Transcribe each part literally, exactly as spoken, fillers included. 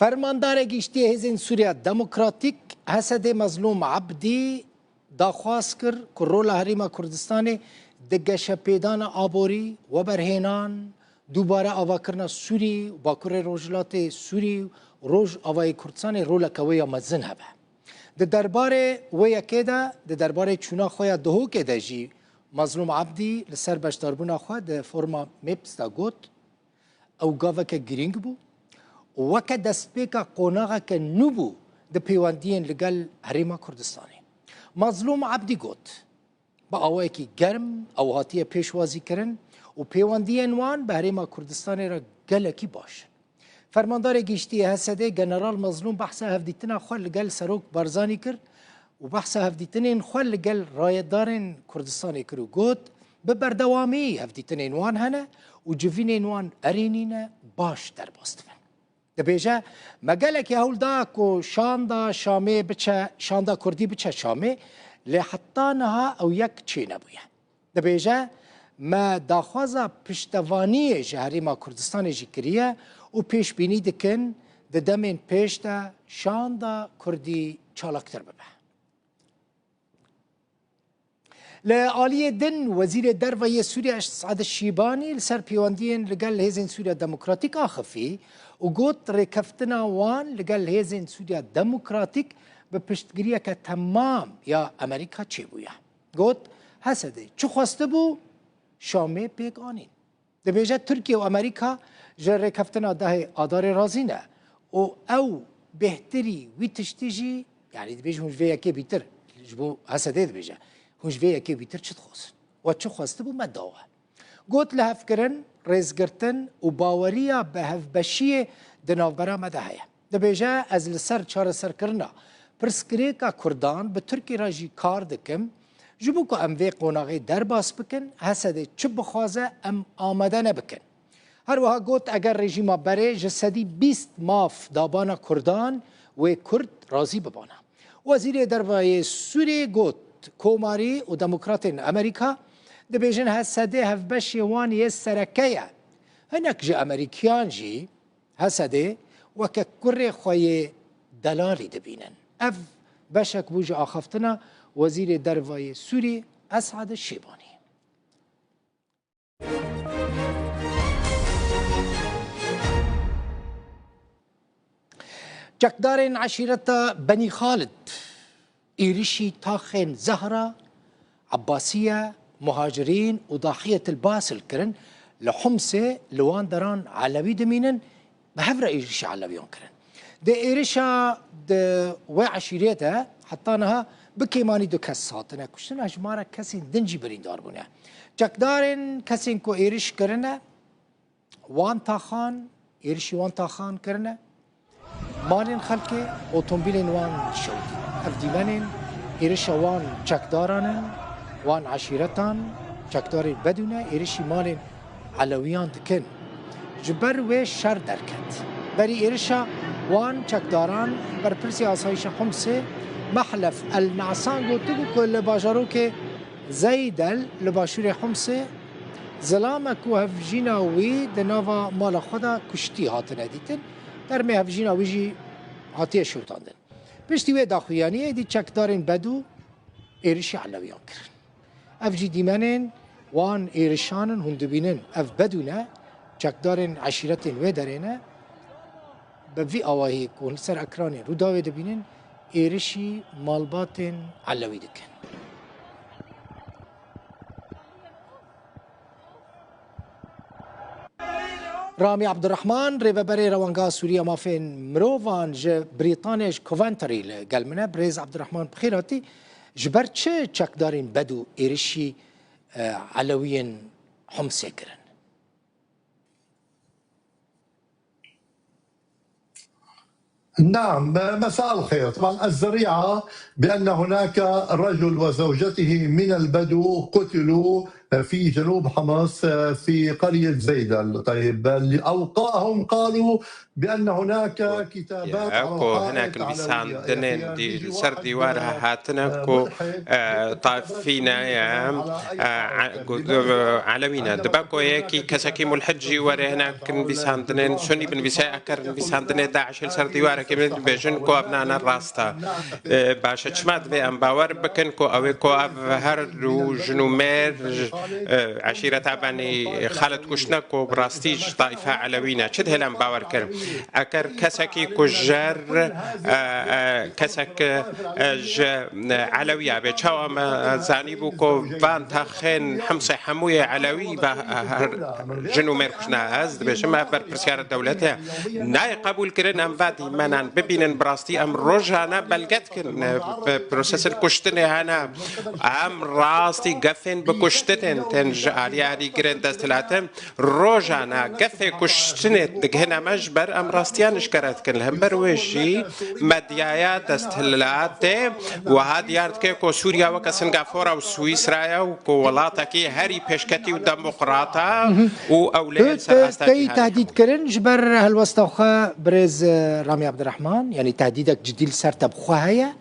Fermandarê Giştî yê Hêzên Sûriya Demokratîk, H S D, Mezlûm Ebdî daxwaz kir ku rola Herêma Kurdistanê di geşepêdana aborî, weberhênan, dubare avakirina Sûrî û Bakurê Rojhilatê Sûrî û Rojavayê Kurdistanê roleke wê ya mezin hebe. Di derbarê wê yekê de, di derbarê çûna xwe ya Duhokê de jî Mezlûm Ebdî li ser beşdarbûna xwe di foruma MEPS de got, Ew gaveke girîng bû û weke destpêka qonaxeke nû bû di pêwendiyên li gel Herêma Kurdistanê. Mazlûm Ebdî got, Bi awayekî germ ew hatiye pêşwazîkirin û pêwendiyên wan bi Herêma Kurdistanê re gelekî baş in. Fermandarê Giştî yê H S D General Mazlûm behsa hevdîtina xwe li gel Serok Barzanî kir û behsa hevdîtinên xwe li gel rayedarên Kurdistanê kir û got, Bi berdewamî hevdîtinên wan hene û civînên wan erênî ne, baş derbas dibin. Dibêje, Me gelekî hewl da ku şanda Şamê biçe, şanda Kurdî biçe Şamê, lê heta niha ew yek çênebûye. Dibêje, Me daxwaza piştevaniyê ji Herêma Kurdistanê jî kiriye û pêşbînî dikin di demên pêş de şanda Kurdî çalaktir bibe. Li aliyê din, Wezîrê Derve yê Sûriye Esad Şîbanî li ser pêwendiyên li gel Hêzên Sûriya Demokratîk axifî û got, Rêkeftina wan li gel Hêzên Sûriya Demokratîk bi piştgiriyeke temam ya Amerîka çêbûye. Got, H S D çi xwestibû, Şamê pêk anîn. Dibêje, Tirkiye û Amerîka ji rêkeftina dehê Adarê razî ne û ew bêhtirî wî tiştî jî, yanî dibêje, hûn ji vê yekê bîtir, ji bo H S D dibêje, hûn ji vê yekê bîtir çi dixwazin? We çi xwestibû, me dawe. Got, Lihevkirin, rêzgirtin û baweriya bi hevbeşiyê di navbera me de heye. Dibêje, Ez li ser çareserkirina pirsgirêka Kurdan bi Tirkî re jî kar dikim, ji bo ku em vê qonaxê derbas bikin, H S D çi bixwaze, em amade ne bikin. Her wiha got, Eger rejîma berê ji sedî bîst maf dabana Kurdan, wê Kurd razî bibana. Wezîrê Derve yê Sûrî got, Komarî û demokratên Amerîka dibêjin H S D hevbeşê wan yê sereke ye. Hinek ji Amerîkiyan jî H S D weke kurê xwe yê delalî dibînin. Ev beşek bû ji axaftina Wezîrê Derve yê Sûrî Esad Şêbanî. Çekdarên eşîreta Benî Xalid êrişî taxên Zehra, Ebbasiye, Muhacirîn û Dahiyetil Basil kirin, li Humsê li wan deran Elewî dimînin, bi hev re êrişî Elewiyan kirin. Di êrişa di wê eşîrê de heta niha bi kêmanî du kes hatine kuştin, hejmara kesên din jî birîndar bûne. Çekdarên kesên ku êriş kirine, wan taxan, êrişî wan taxan kirine, malên xelkê, otomobîlên wan şewitîn. Ev dîmenên êrişa wan çekdaran in, wan eşîretan, çekdarên Bedû ne, êrişî malên Elewiyan dikin. Ji ber wê şer derket. Berî êrişa wan çekdaran, berpirsê asayîşa Humsê Mehlef El Nasan gotibû ku li bajarokê Zeydel li başûrê Humsê zilamek û hevjîna wî di nava mala xwe de kuştî hatine dîtin. Termê hevjîna wî jî hatiye şewitandin. Piştî wê daxuyaniyê êdî çekdarên Bedû êrişî Elewiyan kirin. Ev jî dîmenên wan êrişan in, hûn dibînin. Ev Bedû ne, çekdarên eşîretên wê derê ne. Bi vî awahî ku hûn li ser ekranê Rûdawê dibînin, êrişî malbatên Elewî dikin. Ramî Abdurrahman, rêveberê Rewenga Sûriya Mafên Mirovan ji Brîtanê, ji Coventry li gel min e. Birêz Abdurrahman, bi xêr hatî. Ji ber çi çekdarên Bedû êrişî, e, Elewiyên Humsê kirin? نعم، مساء الخير. طبعًا الذريعة بأن هناك رجل وزوجته من البدو قتلوا في جنوب حمص، في قرية زيدل. طيب، اللي أوقاهم قالوا بأن هناك كتابات على حائط علوية. Ku hinek nivîsandinên dî li ser dîwar hatine ku, e, tayfî ne ye, e, e, Elewî ne. Dibe ku yekî kesekî mulhid jî were hinek nivîsandinên sunî binivîse, eker nivîsandinê DAIŞê li ser dîwarekê bin dibêjin ku ev nane rast e. E, baş e, çima divê em bawer bikin ku ew ê ku ev her du jin û mêr, e, eşîreta Benî Xalid kuştine ku bi rastî ji tayfa Elewî ne? Çi dihêle em bawer kirin? Eker kesekî ku jer, e, e, kesek, e, ji, e, Elewî ya bê. Çawa me zanîbû ku van taxên Himsê hemûyê Elewî ve, e, her jin û mêr kuştine? Ez dibêjim ev berpirsiyara dewletê ye. Nayê qebûl kirin em va dîmenan bibînin, bi rastî em rojane belge dikin, e, bi prosesên kuştinê hene. Em rastî gefên bi kuştinên tên ji aliyê alîgirên desthilatin. Rojane gefê kuştinê digihine me ji ber em rastiyan eşkere dikin. Li hember wê jî medyaya desthilatê wiha diyar dike ku Sûriya weke Singapora û Swîsra ye û ku welatekî herî pêşketî û demokrat e û ew lê li ser asta cîhanê hebû. Tehdîd kirin ji ber helwesta xwe birêz, e, Ramî Abdirehman, yanî tehdîdek cidî li ser te bi xwe heye?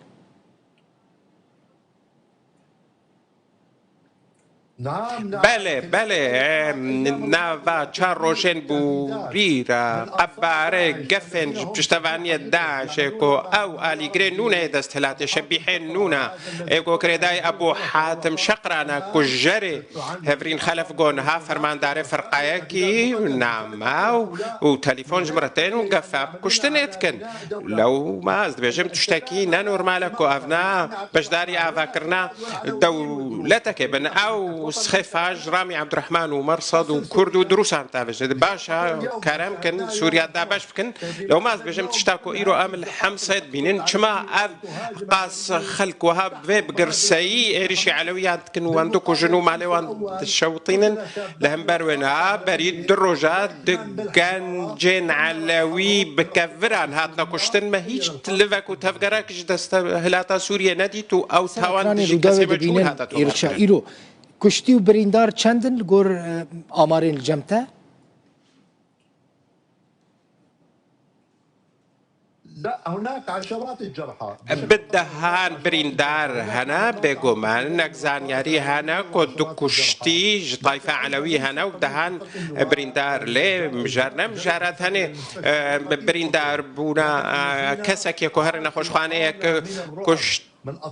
Belê, belê, em, nava çar rojên borî re qebare gefên ji piştevaniyê DAIŞê ku ew alîgirê nûne yê desthilatê, şebîhên nûne, ê ku girêdayî Ebû Hatim Şeqran e ku jerê Hevrîn Xelef got niha fermandarê firqayekî name û, û telîfon ji min re tên û gefa kuştinê dikin. Lewma ez dibêjim tiştekî ne normal e ku ev ne beşdarî avakirina dewletekê bin. Ew sixêfa ji Ramî Ebdirehman û Mersed û Kurd û Dirûsan tevijin. Baş e, kerem kin, Sûriya dabeş bikin. Lewma ez dibêjim tişta ku îro em li Hemsê dibînin, çima ev qas xelk wiha vê bi girseyî êrîşî Elewiyan dikin û wan dikujin û malê wan dişewitînin? Li hember wê niha berî du roja du gencên Elewî bi keviran hatine kuştin. Me hîç livek û tevgerek ji destehilata Sûriyê nedît û ew tawan dijî kesê mecûl hate tomarkirin. Îro kuştî û birîndar çend in li gor, e, amarên li cem te? Bi dehan birîndar hene, bêguman hinek zanyarî hene ku du kuştî ji tayfa Elewî hene û dehan birîndar lê mijar ne, mijara tenê, e, birîndar bûna, e, kesekê ku herê nexweşxaneyek kuşt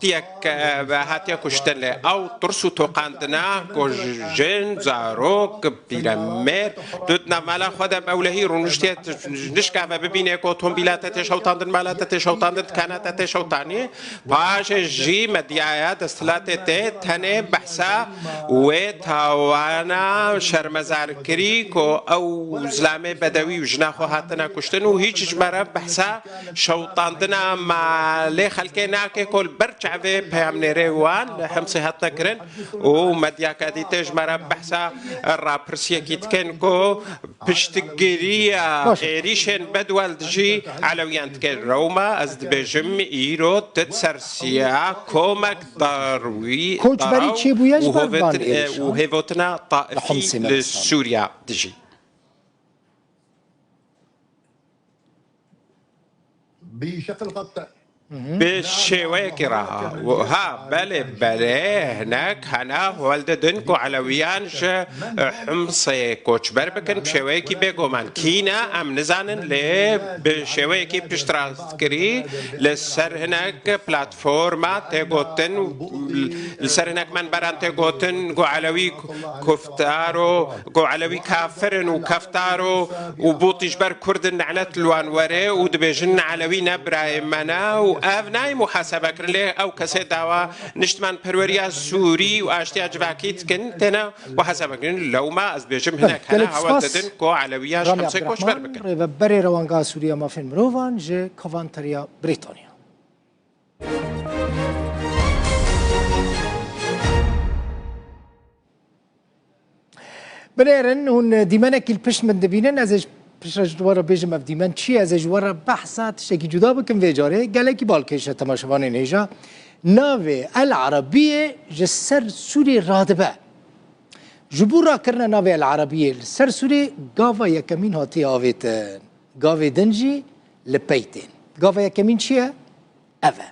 tiyek, e, hatiye kuştin lê ew tirs û toqandina ku jin, zarok, pîremêr, tu di navmala xwe de bi ewlehî rûniştiye, tu nişkave bibîne ku otomobîla te tê şewtandin, mala te tê şewtandin, dikana te tê şewtanî. Paşê jî medyaya desthilatê tê tenê behsa wê tawana şermezarkirî ku ew zilamê bedewî û jina xwe hatine kuştin û hîç ji me re behsa şewtandina malê xelkê nake ku li ber çavê peyamnêrê wan li Hemsê hatine kirin û medyaka dî tê ji me re behsa rapirsiyekî dikin ku piştgiriya êrîşên bedwel dijî Elewiyan dikin. Rewma ez dibêjim îro tu di ser siya komek darwî, koçberî çêbûye ji ber van êrîşan û hêvotina taifî li Sûriya dijî. Bi şekil qet-, Bi şêweyekî re. Ha, belê, belê, hinek hene hewl didin ku Elewiyan ji, e, Himsê koçber bikin, bi şêweyekî bêguman. Kî ne, em nizanin, lê bi şêweyekî piştrastkirî li ser hinek platforma tê gotin, li ser hinek menberan tê gotin ku Elewî kuftaro, ku Elewî kafir in û keftaro û bûtî ji ber Kurd in, nelet li wan were û dibêjin Elewî ne birayê me ne û ev nayê muhasebe kirin. Lê ew kesê dawa niştimanperweriya Sûrî û aştiya civakî dikin, têne muhasebe kirin. Lewma ez dibêjim hinek hene hewl didin ku Elewiyan ji Hemsê koçber bikin. Rêveberê Rewanga Sûriya Mafên Mirovan ji Coventry ya Brîtanya. Binêrin, hûn dîmenekî li pişt min dibînin, ez ê ji piştre ji we re bêjim ev dîmen çi ye, ez ê ji we re behsa tiştekî cuda bikim vê carê. Gelekî balkêş e temaşevanên hêja. Navê El Arabiyê ji ser Sûrê radibe. Ji bo rakirina navê El Erabiyê li ser Sûriyê gava yekemîn hatiye avêtin. Gavê din jî li pey tên. Gava yekemîn çi ye? Ev e.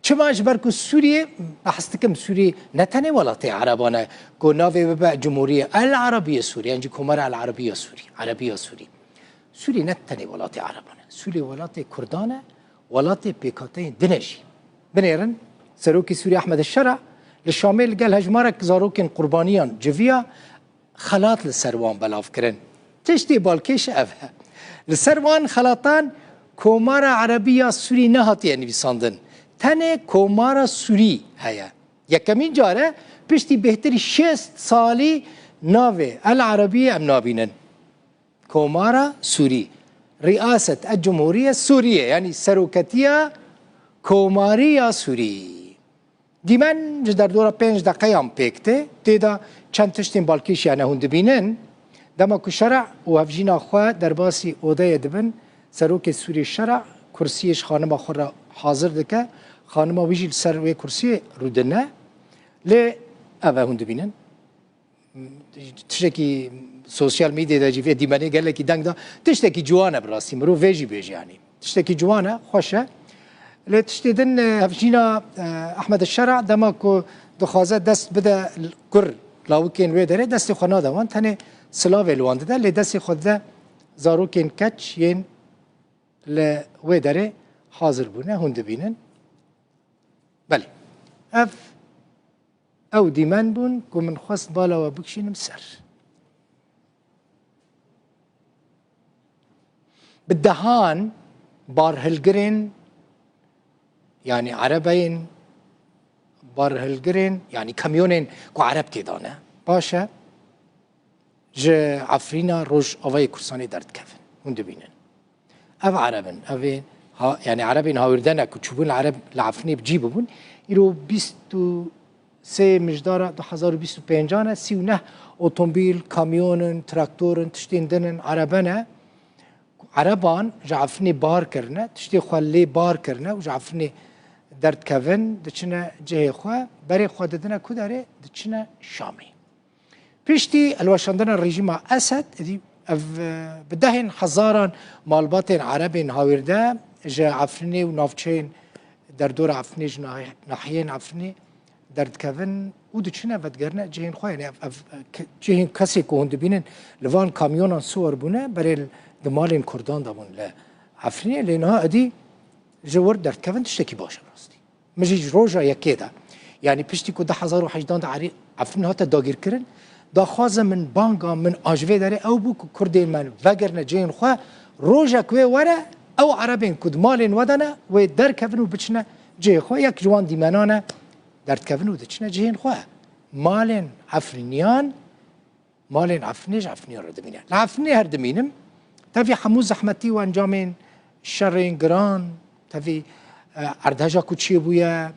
Çima? Ji ber ku Sûriyê, behs dikim, Sûriyê ne tenê welatê Ereban e ku navê bibe Cumhuriye El Arabiye Sûrî, yan jî Komara El Arabiya Sûrî, Erebiya Sûrî. Sûrî ne tenê welatê Ereban e. Sûrî welatê Kurdan e, welatê pêkhateyên din e jî. Binêrin, Serokê Sûrî Ehmed Şera li Şamê li gel hejmarek zarokên qurbaniyan civiya, xelat li ser wan belav kirin. Tiştê balkêş ev e. Li ser wan xelatan Komara Erebiya Sûrî nehatiye nivîsandin. Tenê Komara Sûrî heye. Yekemîn car e, piştî bêhtirî şêst salî navê El Erebiyê em nabînin. Komara Sûrî. Riyaset e Cumhuriye Sûriye, yanî seroketiya Komariya Sûrî. Dîmen ji derdora pênc deqeyan pêk tê. Tê de çend tiştên balkêş hene hûn dibînin. Dema ku Şera û hevjîna xwe derbasî odeyê dibin, serokê Sûrî Şera kursiyê ji xanima xwe re hazir dike. Xanima wî jî li ser wê kursiyê rûdine. Lê ev e hûn dibînin. Tiştekî sosyal medyayê de jî vê dîmenê gelekî deng da. Tiştekî ciwan e bi rastî. Mirov vê jî bêje yanî. Tiştekî ciwan e, xweş e. Lê tiştê din, e, hevjîna, e, Ehmed Şera dema ku dixwaze dest bide kur lawikên wê derê, destê xwe nade wan, tenê silavê li wan dide, lê destê xwe dide zarokên keç yên li wê derê hazir bûne, hûn dibînin. Belê. Ev Ew dîmen bûn ku min xwest bala we bikişînim ser. Bi dehan barhilgirên, yanî erebeyên barhilgirên, yanî kamyonên ku ereb tê de ne, baş e, ji Efrîna Rojavayê Kurdistanê derdikevin. Hûn dibînin. Ev ereb in, ev ê ha-, yanî erebên hawîrde ne ku çûbûn li ereb, li Efrînê bi cî bibûn. Îro bîst û sê mijdara du hezar û bîst û pêncan e, sî û neh otomobîl, kamyon in, traktor in, tiştên din in, erebe ne. Ereban ji Efrînê bar kirine, tiştê xwe lê bar kirine û ji Efrînê derdikevin, diçine cihê xwe, berê xwe didine ku derê, diçine Şamê. Piştî hilweşandina rejîma Esed, êdî ev, e, bi dehên hezaran malbatên erebên hawîrde ji Efrînê û navçeyên derdora Efrînê, ji nah-, nahiyên Efrînê derdikevin û diçine vedigerine cihên xwe. Yanî ev, ev, ke-, cihên kesê ku hûn dibînin li van kamyonan siwar bûne, berê di malên Kurdan de bûn li Efrînê, lê niha êdî ji wir derdikevin, tiştekî baş e rastî. Min jî ji roja yekê de, yanî piştî ku du hezar û hejdan de Erî-, Efrîn hate dagîrkirin, daxwaza min, banga min a ji vê derê ew bû ku Kurdên me vegerine cihên xwe, rojek wê were, ew erebên ku di malên we de ne, wê derkevin û biçine cihê xwe. Yek ji wan dîmenan e, derdikevin û diçine cihên xwe. Malên Efrîniyan Malên Efrînê ji Efrînê re dimîne. Li Efrînê her dimînim. Tevî hemû zehmetî û encamên şerên giran, tevî, e, erdheja ku çêbûye,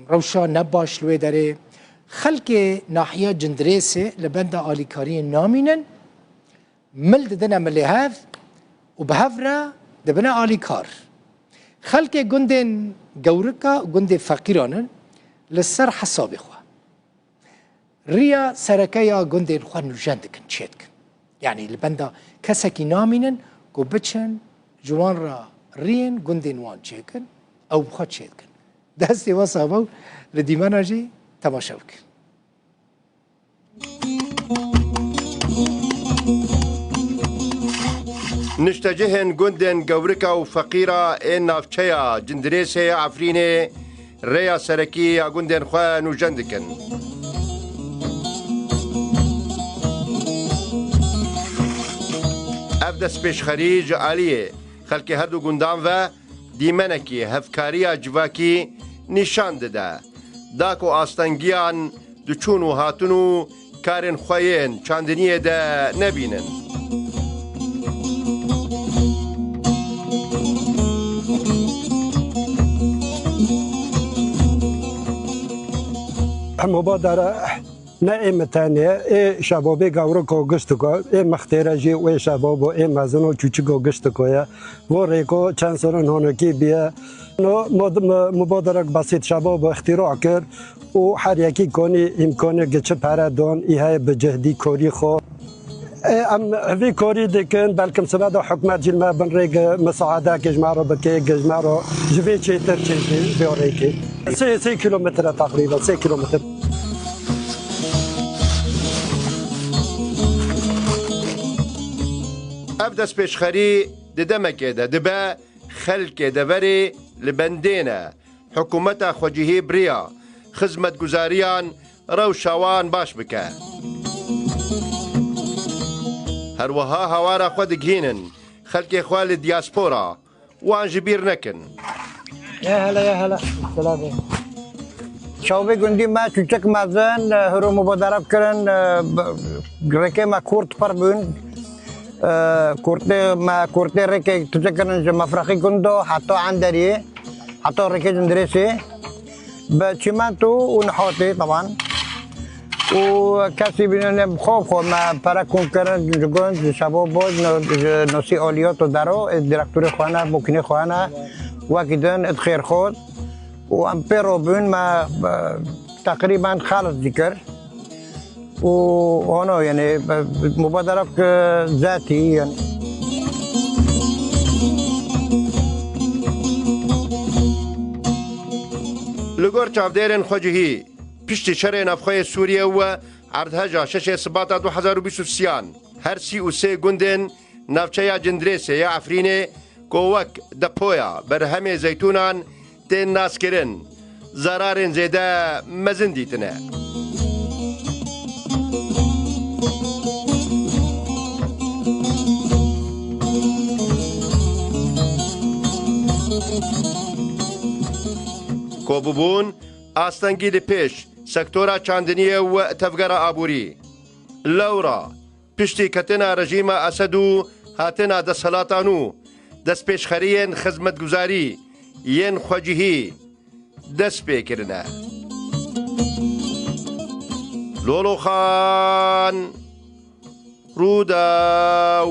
rewşa ne baş li wê derê. Xelkê nahiya Cindirêsê li benda alîkariyê namînin, mil didine milê hev û bi hev re dibine alîkar. Xelkê gundên Gewrika û gundê Feqîran in li ser hesabê xwe. Riya sereke ya gundên xwe nûjen dikin, çêdikin. Yanî li benda kesekî namînin ku biçin ji wan re riyên gundên wan çêkin, ew bi xwe çêdikin. Destê we sax be û li dîmena jî temaşe bikin. Niştecihên gundên Gewrika û Feqîra ên navçeya Cindirêsê ya Efrînê rêya serekî ya gundên xwe nûjen dikin. Ev destpêşxerî ji aliyê xelkê her du gundan ve dîmenekî hevkariya civakî nîşan dide, da ku astengiyan di çûn û hatin û karên xwe yên çandiniyê de nebînin. Em heba dara Ne ê min tenê ye, ê şebabê gewriko giştiko, ê mixtêre jî û ê şebabo, ê mezino çûçiko giştiko ye. Vo rêko çend sorin honekî biye. No mod-, mu-, mubaderek besît şebabo îxtîra kir û her yekî konî îmkanê gi çi pere don, î heye bi cihdî korî xo. Ê, em hevî korî dikin, belkim sibe de hikûmet jî li me bin rê gi misaadekê ji me re bike, gi ji me re ji vê çêtir çêtir vê rêkê. Sê, sê kilometre teqrîben, sê kilometre. Ev destpêşxerî di demekê de dibe, xelkê deverê li bendê ne. Hikûmeta xwecihî bi riya xizmetguzariyan rewşa wan baş bike. Her wiha hawara xwe digihînin xelkê xwe li diaspora, wan ji bîr nekin. Ya hele, ya hele. Selam. Çavê gundî me çûçik mezin, hiro mubaderef kirin, rêkê me kurt pir bûn. Kurtê me, kurtê rêkê çûçik kirin ji Mefrexî gundo heta Enderiyê, heta rêkê Cindirêsê. Bi çîmento û nihatê, teban. Û kesî bînin, em xwe bi xwe me pere kom kirin, ji gund, ji şebo bo, ji no-, ji nosî aliyat û dero, ê direktorê xwe ne, bokînê xwe ne, wekî din, id xêr xwe. Û em pê re bûn, me, e, teqrîben xelis jî kir. Û hano, yani, e, mubaderak, e, zetî, yani. Li gor çavdêrên xwecihî, piştî şerê navxweyê Sûriyê û erdheja şeşê Sibata du hezar û bîst û sêyan, her sî û sê gundên navçeya Cindirêsê ya Efrînê ku wek depoya berhemê zeytûnan tên naskirin, zararên zêde mezin dîtine. Ku bûbûn astengî li pêş sektora çandiniyê û tevgera aborî. Lewra, piştî ketina rejîma Esed û hatina desthelata nû, destpêşxeriyên xizmetguzarî yên xwecihî dest pê kirine. Loloxan, Rûdaw.